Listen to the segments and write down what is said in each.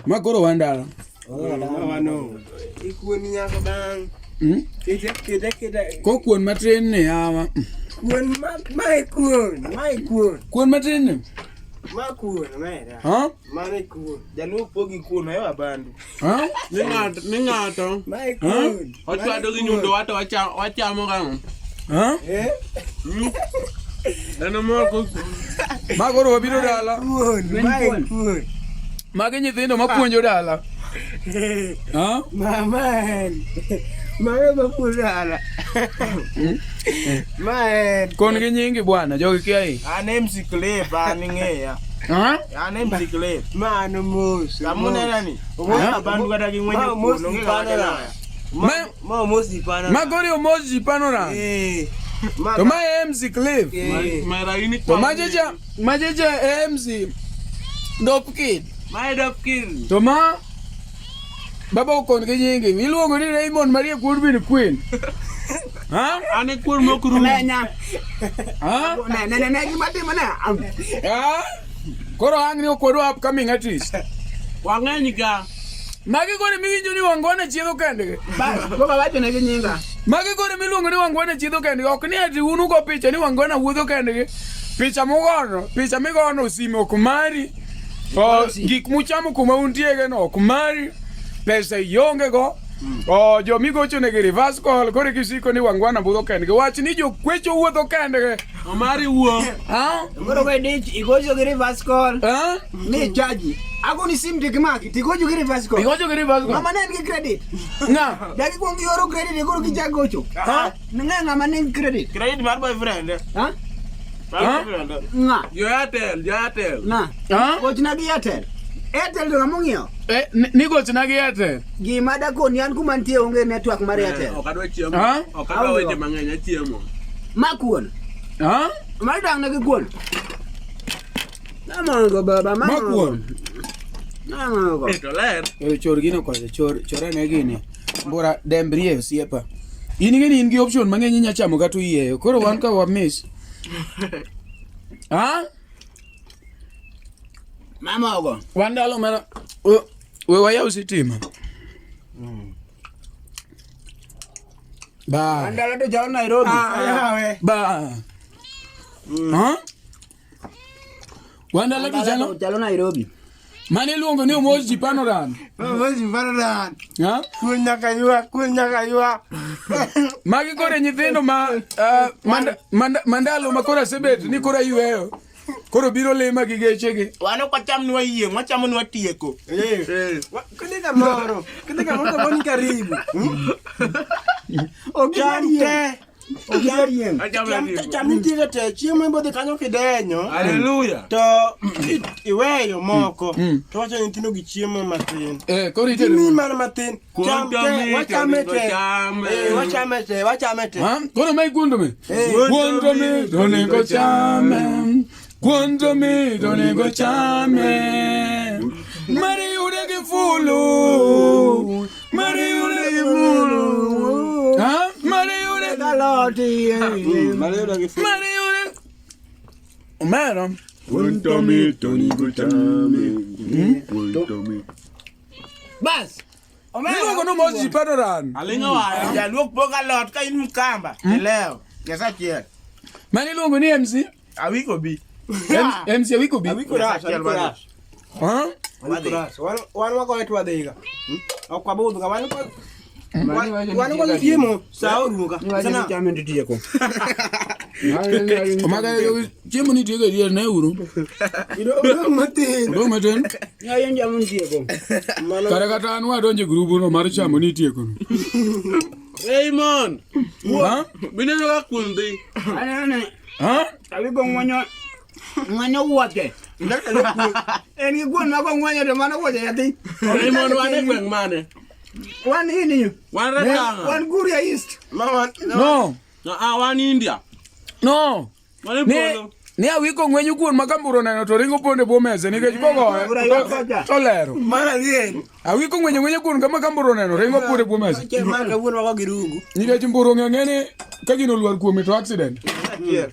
Ma koro wan dala. Mawano. Ikuon nyaka bang'. Hmm? Kete kete kete. Ko kuon matin ni yawa. Kuon ma mae kuon, mae kuon. Kuon matin ni? Ma kuon omera. Ha? Mano e kuon. Jaluo pogi kuon ohewo abandu. Ha? Ni ng'ato, ni ng'ato Mae kuon. ochwado gi nyundo wato wachamo kang'o. Ha? Eh? En omor ko Ma koro wabiro dala. Kuon, mae kuon. Magi nyithindo mapuonjo dala. Ha? Mama en. Mama mapuon dala. Ma en. Kon gi nyingi bwana, jogi kia i. An MC Clip an ing'eya. Ha? An MC Clip. Mano mos. Kamunena ni. Ohewo abandu kata gi ng'wenyo Ma mos kuon onge kaka ipano wachalo. Ma Ma mos ipano. ma koro omoji pano ra. Eh. Ma To ma MC Cliff. Eh. mera in To machecha machecha MC Dop Kid. Mae dop kid. To ma baba okon gi nyingi. Iluongo ni Raymond Maria Goodwin Queen. Ha? An e kuon mok rum. Nenya. Ha? Ne ne ne ne gima timo ne. Ha? Koro ang' ni okwadwa upcoming artist. Wang'eny ga. Magi koro miwinjo ni wangwana chiedho kendgi. Bas, koro wacho ne gi nyinga. Magi koro miluongo ni wangwana chiedho kendgi. Ok ni ati un ugo picha ni wangwana wuotho kendgi. Picha mugono, picha migono sime ok mari. O, gik muchamo kuma untiege no ok mari. Pesa ionge go. O, jomigochonegi reverse call koro kisiko ni wangwana budho kendgi. Wach ni jokwecho wuotho kendgi. Omari wuo. Ha? Koro ka idich igocho gi reverse call. Ha? Ni chaji. Agoni sim to kimaki tigocho gi reverse call. Igocho gi reverse call. Ng'ama ne en gi credit. Ng'a? Dagi kuong gioro credit koro gichak gocho. Ha? Ng'a ng'ama ne nigi credit? Credit mar boyfriend. Ha? Mar Ha? boyfriend. Ng'a? Jo Airtel, jo Airtel. Ng'a? Ha? Gochna gi Airtel. Airtel to ng'ama ong'iewo? Eh, ni gochna gi Airtel. Gima dakoni an kuma nitie onge network mar Airtel. Ok adwa chiemo. Ha? Ok adwa weche mang'eny achiemo. Ma kuon. Ha? Ma dang' ne gi kuon. Namongo baba, Ma mamongo. kuon. Namongo. Eh, to ler. Eh, chor gino kocha, chor chor ane gini. Mbura dembrie osiepa. In ing'e ni in gi option mang'eny inya chamo kata oyieyo. Koro wan ka wa miss. Ha? Mamogo. Wan ndalo mara we we wayaw sitima. Ba. Andalo to chalo Nairobi. Yawe. Ba. Ha? Wan ndalo to chalo Chalo Nairobi. mane iluongo ni Omosh Jipanoran. Ma mos ipano ran. Ha? Kuon nyaka ywa, kuon nyaka ywa. Magi koro e nyithindo ma uh, manda, manda, mandalo ma koro asebet ni koro ayweyo. Koro biro lima gi gechegi. Wan ok wacham ni wayieng', wachamo ni watieko. Eh. Kidhi kamoro, kidhi kamoro to moni karibu. Ok Cham ginyal te. Ok ginyal yieng'. Achamo Cham atieko. cham nitiere te, chiemo ibodhi kanyo kidenyo. Hallelujah. To iweyo moko to wacho ni nyithindo gi chiemo matin. Eh, koro itedo. Gimi mana matin. Kuon Cham to te, mit, wachame onego te. chame. Eh, wachame te, wachame te. Ha? Koro mae kuon to mit. Eh. Kuon to mit, onego chame. Kuon to mit, onego chame. Mari yude gi fulu. Mari yude gi fulu. Ha? Mari yude. Alot. Mari Mari yude. Omera. Kuon to mit, onego chame. Kuon to mit. Bas. Iluongo ni Omosh Jipanoran. Aling'o waya. Jaluok pok alot ka in Mkamba, ilewo. Nyasaye achiel. Mane iluongo ni MC? Awiko bi. MC Awiko bi. Awiko ras, awiko ras. Ha? Awiko ras. Wan wan wagoye to wadhiga. Ok wabudhga, wan kwa wan kwa chiemo sa orumo ka. Sana. Chame nditieko. Omaga chiemo nitie ga dier ne uru. Idong' matin. Odong' matin. Nyayo njamo nditieko. Kare kata an wadonjo e grubu no mar chamo nitieko no. Raymond. Ha? Bineno ka kuon dhi. Anene. Ha? Awiko ng'wenyo. Ng'wenyo wuoche. En gi kuon ma kong'wenyo to mano wuoche nyathi. Raymond wan e gweng' mane? Wan ini. Wan Ratanga. Wan Kuria East. Ma wan No. Ah, wan India. No. Wan e Ni polo. ni awiko ng'wenyo kuon ma kamburo neno to ringo ponde bwo mesa nikech kogoye Bura ywak kocha. to lero. mana lien. Awiko ng'wenyo ng'wenyo kuon kama kamburo neno ringo ponde bwo mesa. Chiel mar kawuono wago gi rungu. Nikech mburo ng'e ng'e ni ka gino olwar kuome to accident. Achiel.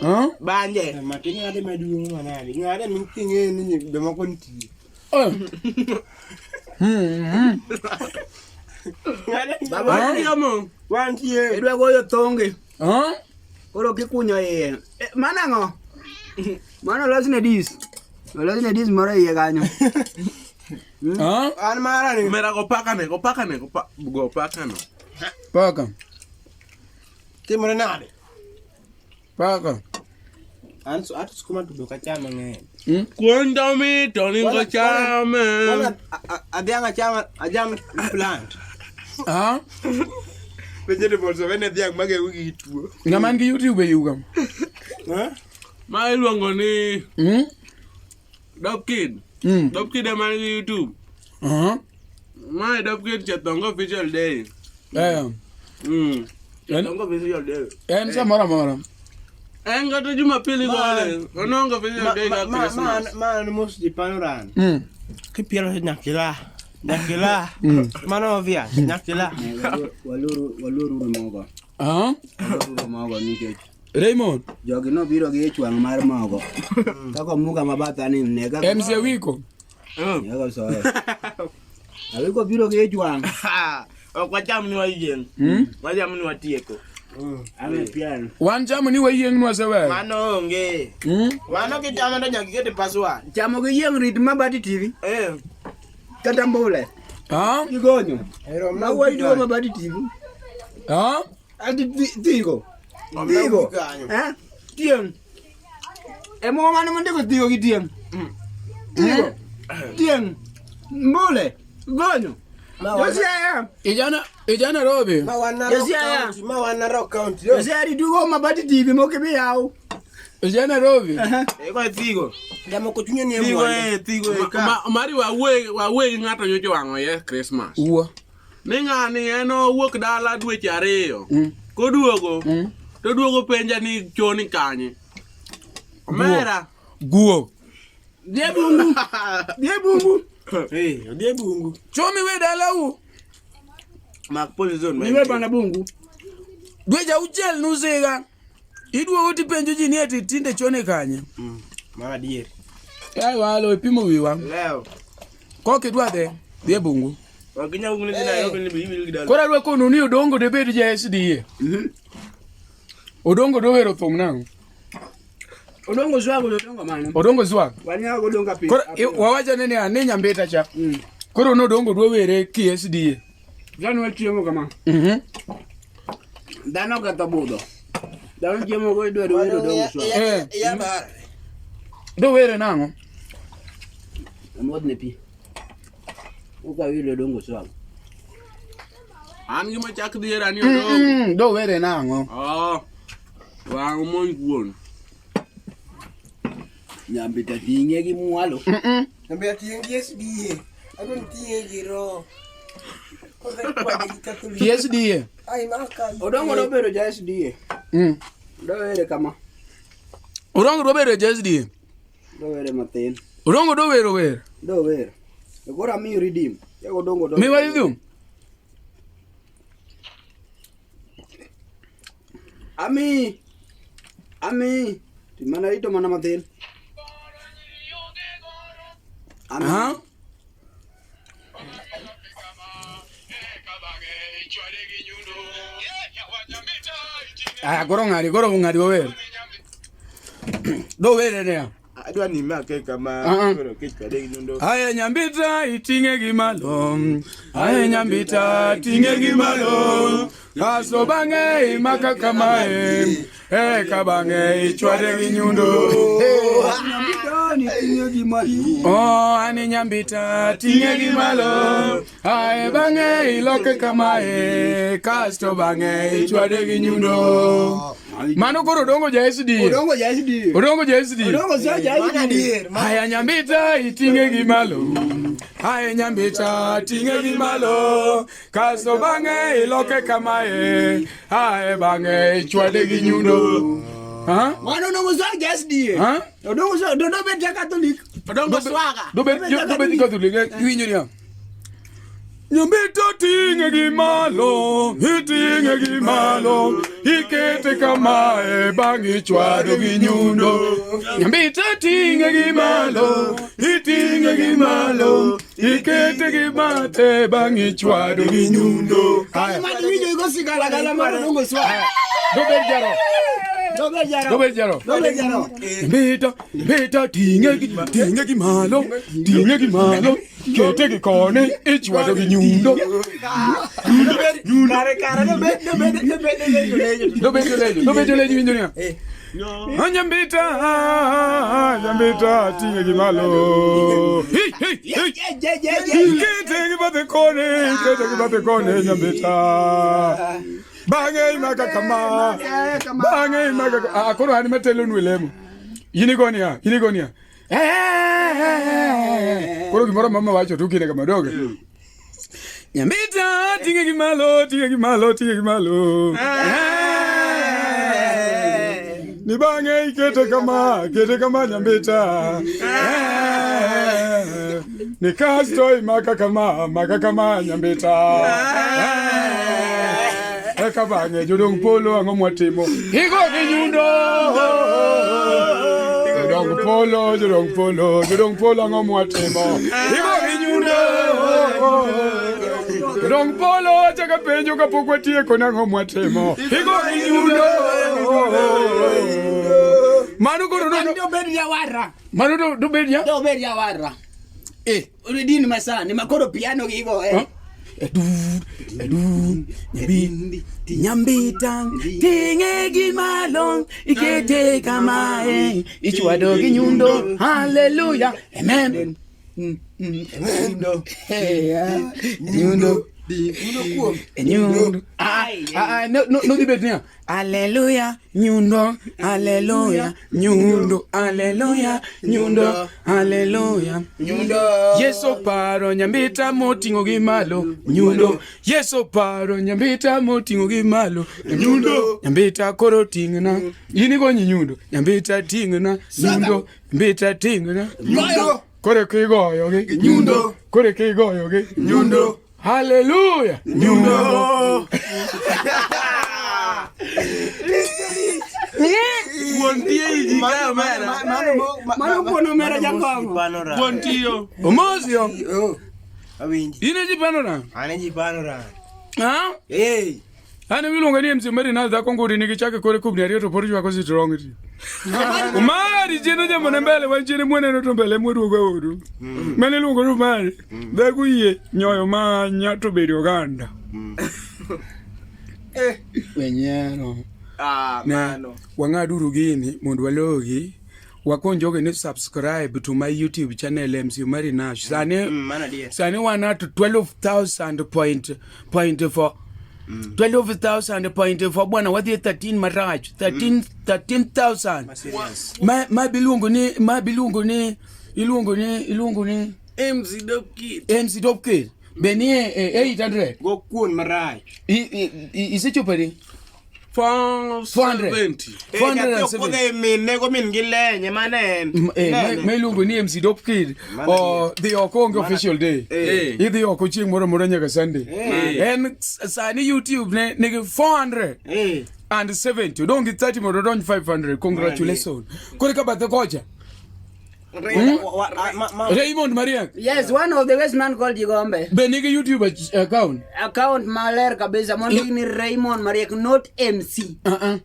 Ha? Banje. Matin ng'ade maduong' manade. Ng'ade mi king'eyo ni jomoko nitie. Baba Chiemo. Wantie. Idwa goyo thongi. Ah? Koro kikunyo iye. Eh, Mano ang'o? Mano olosne dis. Olosne dis moro iye kanyo. Ah? An mara ni. Mera go paka ne, go paka ne, go pa go paka no. Paka. Timore nade? Paka. An so ato skuma to ok acham mang'eny. Kuon to mit oningo Wana- chame. Wana adhiang' acham ajam plant. Ah? Vegetables wene dhiang' mageng'o gi tuo. Ng'ama nigi YouTube e yuga. Eh? Ma iluongo ni Mm? Dop Kid. Mm. Dop Kid ema nigi YouTube. Ah. Ma e Dop Kid Chethongo official day. Eh. Mm. En, Chethongo official day. en samoro amora. En kata Jumapili gole. Onongo official day ka Christmas. Ma an mos ji panoran. Mm. Kipielo to nyakila. Nyakila. Mano obvious. Nyakila. Waluru waluru mogo. Ah? Waluru mogo nikech Raymond, jogi nobiro gi ich wang' mar mogo. Kaka omuga mabatha ni nega. MC Awiko. Nega soyo. Awiko biro gi ich wang'. Ok wacham ni wayieng'. Mm? Wacham ni watieko. Ame piel. Wan chamo ni wayieng' nwaseweyo. Mano onge. Mm? Mano kichamo to nyaka iket e password. Chamo gi yieng' rit mabati TV. Eh. Kata mbule. Ah? Gigonyo. Mawuoyi duogo mabati TV. Ah? Ati thigo. Thigo. Eh? Tieng'. E muma mane mondiko thigo gi tieng'. Thigo. Tieng'. Mbule. Gonyo. Josiaya. Ijana ija Nairobi. Ma wan Narok Josiaya. County. Ma wan Narok County. Josiaya ritugo mabati TV mok ibi yaw. Ija Nairobi. Eko thigo. Jamoko chunye ni e Thigo mwande. eh, thigo eh. Mari wawuoye wawuoye gi ng'ato nyocha wang'o ye Christmas. Wuo. Ni ng'ani en owuok dala dweche ariyo. Mm. Koduogo. Mm. To duogo penja ni choni kanye. Omera. Guo. Dhi e bungu. Dhi e bungu. Eh, odhi e bungu. Chomi we dalau. Mak position. Niwe bana bungu. Dweche auchiel nusiga. Iduogo tipenjo ji ni ati tinde chone kanye. Mano adier. Ai walo ipimo wiwa. Leo. Kok idwa dhi, dhi e bungu. Ok inyal wuok ni dhi Nairobi ni be iwil gi dala. Koro adwa kono ni Odongo debed ja SDA. Odongo dowero thum nang'o? Odongo swago to odongo mano. Odongo zwag. Wanyalo godongo api. Koro wawachane ni ni Nyambita cha. Koro nodongo dwa were ki SDA. Dhano wachiemo kama. Mhm. Dhano oketho budho. Dhano chiemo go idwaro wero odongo swago. Eh. Dowere nang'o? Amodh ne pi. Uka wilo odongo swago. An gima chak dhiera ni odongo. Dowere nang'o? Oh. Wang' monj wuon. Nyambita ting'e gi mwalo. Nambia ting'e gi SDA. Adwa ni ting'e gi roho. Koro ikwade gi Catholic. Ki SDA. Ai maka. Odongo nobedo ja SDA. Dowere kama. Odongo dwa bedo ja SDA. Dowere mathin. Odongo dowero wer. Dowere. To koro amiyo redeem. Eko odongo dowere. Miwa rhythm. Ami. Ami. Ti mana rito mana mathin. Ami. Ah? Aya koro ng'adi koro ng'adi wawer. Dowere niya. Adwa ni make kama Ah, ah. koro kech kade gi nyundo. Aye Nyambita iting'e gi malo. Aye Nyambita ting'e gi malo. Kasto bang'e imaka kamae. Eka bang'e ichwade gi nyundo. Nyambita ni ting'e gi malo. Oh, ani Nyambita ting'e gi malo. Aye bang'e iloke kamae. Kasto bang'e ichwade gi nyundo. Mano koro Odongo ja SDA. Odongo ja SDA. Odongo ja SDA. Odongo ja Mano SDA. adier. Haya Nyambita iting'e gi malo. Haya Nyambita ting'e gi malo. Kasto bang'e iloke kamae. Ae bang'e ichwade gi nyundo. Ha? Mano odongo swago ja SDA. Ha? Odongo swago dodo bet ja Catholic. Odongo swaga. Dobet dobet Catholic iwinjo niya. Nyambita ting'e gi malo, iting'e gi malo, ikete kamae bang' ichwado gi nyundo. Nyambita ting'e gi malo, iting'e gi malo. malo, ikete gi bathe bang' ichwado gi nyundo. Aya. Mano winjo igo sigala gala mar odongo swa. Dobed jaro. Dobed jaro. Dobed jaro. Dobed jaro. Mbita, mbita ting'e gi ting'e gi malo, ting'e gi malo, kete gi koni, ichwado gi nyundo. Kare kare dobed dobed dobed dobed jolejo. Dobed jolejo, dobed jolejo winjo niya. Nyambita, nyambita ting'e gi malo. Hi, hi, hi. Kete gi bathe koni, kete gi bathe koni, nyambita. Bang'e imaka kama. Bang'e imaka ah, koro an matelonu e lemo. In igo niya, in igo niya. Koro gimoro mama wacho to ukine kama doge. Nyambita ting'e gi malo, ting'e gi malo, ting'e gi malo. Ni bang'e ikete kama, kete kama nyambita. Ni kasto imaka kama, maka kama nyambita. Eka bang'e jodong polo ang'o mwatimo? Igo gi nyundo. Jodong polo, jodong polo, jodong polo ang'o mwatimo? Igo gi nyundo. Jodong polo achaka penjo kapok watieko nang'o mwatimo? Igo gi nyundo. Mano koro An dobed jawara. mano dobed ya? Dobed jawara. Eh. Dini masani ma koro piano gigo eh. Huh? Edu, edu, nyambi, nyambita, ting'e gi malo, ikete kama e, ichwado gi nyundo, haleluya, amen. Nyundo. Hey, ah, nyundo, nyundo. Ah, ah, ah, no, no, no dhi bet niya, haleluya, nyundo, haleluya, nyundo, haleluya, nyundo, haleluya. Nyundo. Yesu paro nyambita moting'o gi malo nyundo Yesu paro nyambita moting'o gi malo nyundo nyambita koro ting'na in igonyi nyundo nyambita ting'na nyundo nyambita ting'na Nyundo. koro kigoyo gi Nyundo. koro kigoyo gi Nyundo. haleluya nyundo Wuon tiyo e ji ka omera. Mano wuon omera jakong'o. Wuon tiyo. omosio Awinji. in e ji panora An e ji panora. ha Hey. An miluongo ni MC Mary Nal dhako ngudi nigi chake kore kubni ariyo to pod chwako sitrong ti. Umari chino jambo ne mbele wan chino mweneno to mbele mweduogo e odu. Mane iluongo ni Umari. Dhako yie nyoyo manya to bedo oganda. Wenyero. Ah, Ne, mano. wang'aduru gini mondo walogi. Wakon jogi ni subscribe to my YouTube channel MC Umari Nash. Sani Mano adier. sani wan at 12,000.4 12,000.4 bwana wadhi e 13 marach 13 13,000 ma ma biluongo ni ma biluongo ni iluongo ni iluongo ni MC Dope Kid. MC Dope Kid be ni e e 800 Go kuon marach. Isechopo adi 470. 470 Kodhe min nego min gi lenye mane en. Ma iluongo ni MC Dope Kid dhi oko onge official day Eh. idhi oko chieng' moro amora nyaka Sunday en sani YouTube ne nigi 400 Eh. and 70 odong' gi 30 mondo odonj 500 congratulations koro ka bathe kocha Raymond Mariak Yes, one of the best man called Jigombe. be nigi YouTube account Account maler kabisa mondo ni Raymond Mariek not MC. uh-uh.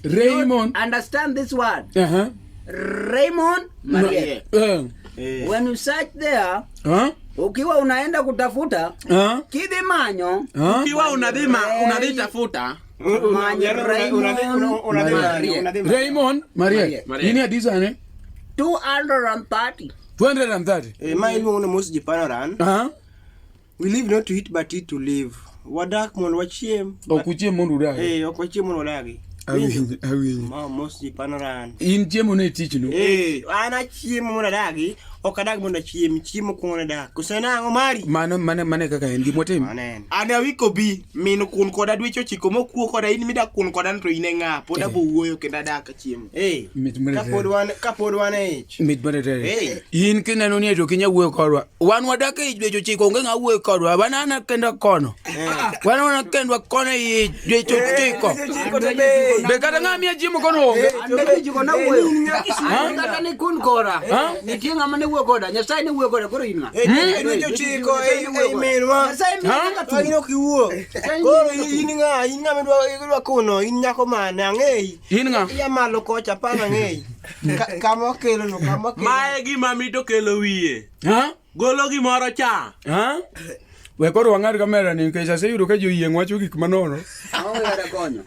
Raymond Understand this word. uh-huh. Raymond Mariek. When you search there, Huh? ukiwa unaenda kutafuta Huh? kidhi manyo Huh? Ukiwa unadhi ma unadhi tafuta. manyo Raymond Mariek. Raymond Mariek Mariek. in adi sani 230. 230 Eh, ma iluongo ni Mos ji panoran. uh-huh. We live not to eat but eat to live. Wadak mondo wachiem. ok uchiem mondo udagi Eh, ok wachiem mondo wadagi. Awinjo, awinjo. Ma Mos ji panoran. In chiemo ne tichno Eh, an achiemo mondo adagi, ok adag mondo achiem, chiemo kuongo nadak. Koso nang'o mari? mano mane mane kaka en gimwatim Mano en. An awiko bi min kun koda dweche ochiko mokuo koda in midak kun koda to in e ng'a pod abo wuoyo kendo adak achiemo. Eh, Mit mar kapod wan kapod wan e ich. mit mar tere Eh. in kineno ni to kinya wuoyo kodwa wan wadak e ich dweche ochiko onge ng'a wuoyo kodwa wan ana kenda kono wan ana kendwa kono e ich dweche ochiko be kata ng'a miya chiemo kono onge An be jiko na wuoyo. An kata ni kun kora. Ha? Nitie ng'ama ne wuoyo wuoyo koda, Nyasaye ne wuoyo koda, koro in ng'a? E dweche ochiko ei minwa. Nyasaye miya Ha? kaka To in thuol. ok iwuo. Koro in ng'a? In ng'a midwa idwa kuno? In nyako mane? Ang'eyi. In ng'a? Iya malo kocha pana ang'eyi. Kama okelo no, kama okelo. Mae gima mito kelo wiye. Ha? Golo gimoro cha. Ha? We koro wang'ad kamera ni nikech aseyudo ka joyieng' wacho gik manono. Aonge kata konyo.